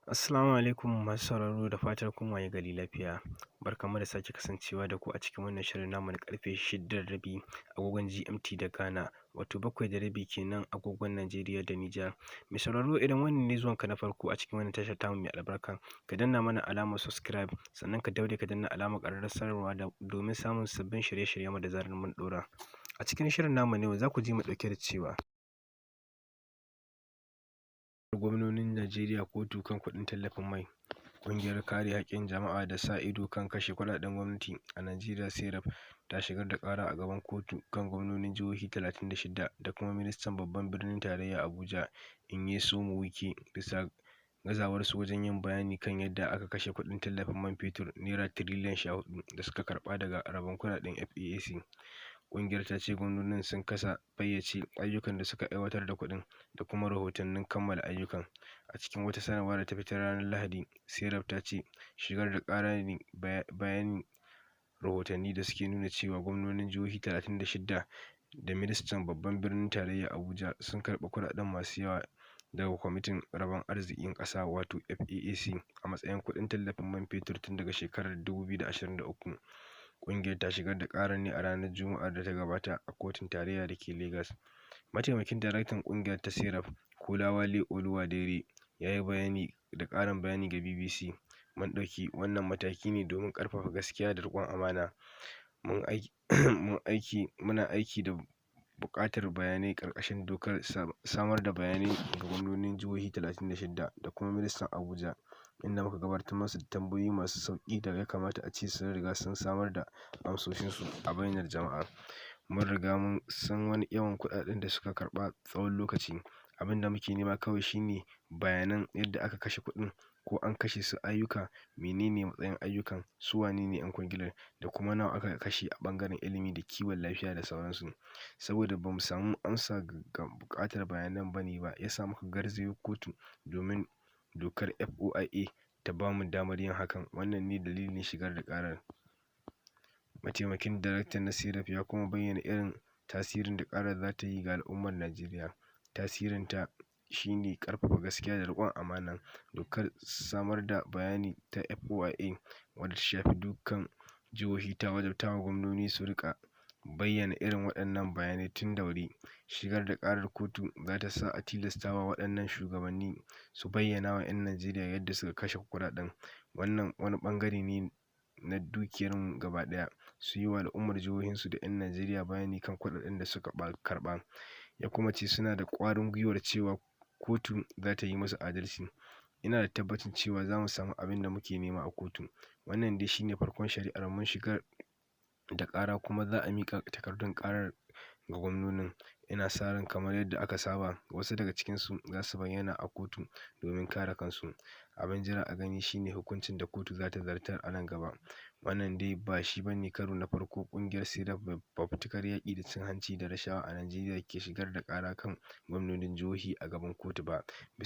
Assalamu alaikum masu sauraro, da fatar kun waye gari lafiya. Barkanmu da sake kasancewa da ku a cikin wannan shirin namu na karfe 6:30 agogon GMT da Ghana, wato 7:30 kenan agogon Najeriya da Nijar. Mai sauraro, idan wannan ne zuwanka na farko a cikin wannan tashar tamu mai albarka, ka danna mana alamar subscribe, sannan ka daure ka danna alamar ƙararrawar sanarwa domin samun sabbin shirye-shiryenmu da zarar mun ɗora. A cikin shirin namu na yau za ku ji mu ɗauke da cewa gwamnonin Najeriya kotu kan kuɗin tallafin mai. Ƙungiyar kare haƙƙin jama'a da sa ido kan kashe kuɗaɗen gwamnati a Najeriya, SERAP, ta shigar da ƙara a gaban kotu kan gwamnonin jihohi 36 da kuma ministan babban birnin tarayya Abuja, Nyesom Wike, bisa gazawarsu wajen yin bayani kan yadda aka kashe kuɗin tallafin man fetur naira tiriliyan 14 da suka karɓa daga rabon kuɗaɗen FAAC. Ƙungiyar ta ce gwamnonin sun kasa fayyace ayyukan da suka aiwatar da kuɗin da kuma rahotannin kammala ayyukan. A cikin wata sanarwa da ta fitar ranar Lahadi, SERAP ta ce shigar da ƙara ne bayan rahotanni da suke nuna cewa gwamnonin jihohi 36 da ministan babban birnin tarayya Abuja sun karɓi kuɗaɗen masu yawa daga kwamitin rabon arzikin ƙasa, wato FAAC, a matsayin kuɗin tallafin man fetur tun daga shekarar 2023. Ƙungiyar ta shigar da ƙarar ne a ranar Juma'ar da ta gabata a kotun tarayya da ke Legas. Mataimakin daraktan ƙungiyar ta SERAP, Kolawole Oluwadare, ya yi bayani da ƙarin bayani ga BBC: "Mun ɗauki wannan mataki ne domin ƙarfafa gaskiya da riƙon amana. Mun aiki muna aiki da buƙatar bayanai ƙarƙashin dokar samar da bayanai ga gwamnonin jihohi 36 da kuma ministan Abuja, inda muka gabatar musu da tambayoyi masu sauƙi da ya kamata a ce sun riga sun samar da amsoshinsu a bainar jama'a. Mun riga mun san wani yawan kuɗaɗen da suka karɓa tsawon lokaci. Abin da muke nema kawai shi ne bayanan yadda aka kashe kuɗin, ko an kashe su ayyuka, menene matsayin ayyukan, su wane ne 'yan kwangilar, da kuma nawa aka kashe a ɓangaren ilimi da kiwon lafiya da sauransu. Saboda ba mu samu amsa ga buƙatar bayanan ba ne ba ya sa muka garzayo kotu domin dokar FOIA ta ba mu damar yin hakan. Wannan ne dalilin shigar da ƙarar." Mataimakin daraktan na SERAP ya kuma bayyana irin tasirin da ƙarar za ta yi ga al'ummar Najeriya. "Tasirinta shi ne ƙarfafa gaskiya da riƙon amana. Dokar samar da bayani ta FOIA, wadda ta shafi dukkan jihohi, ta wajabta wa gwamnoni su riƙa bayyana irin waɗannan bayanai tun da wuri. Shigar da ƙarar kotu za ta sa a tilastawa waɗannan shugabanni su bayyana wa 'yan Najeriya yadda suka kashe kuɗaɗen. Wannan wani ɓangare ne na dukiyarmu gaba ɗaya. Su yi wa al'ummar jihohinsu da 'yan Najeriya bayani kan kuɗaɗen da suka karɓa." Ya kuma ce suna da ƙwarin gwiwar cewa kotu za ta yi musu adalci. "Ina da tabbacin cewa za mu samu abin da muke nema a kotu. Wannan dai shi ne farkon shari'ar. Mun shigar da ƙara kuma za a miƙa takardun ƙarar ga gwamnonin. Ina sa ran kamar yadda aka saba, wasu daga cikinsu za su bayyana a kotu domin kare kansu. Abin jira a gani shi ne hukuncin da kotu za ta zartar a nan gaba." Wannan dai ba shi ba ne karo na farko ƙungiyar SERAP mai fafutukar yaƙi da cin hanci da rashawa a Najeriya ke shigar da ƙara kan gwamnonin jihohi a gaban kotu ba. Bisa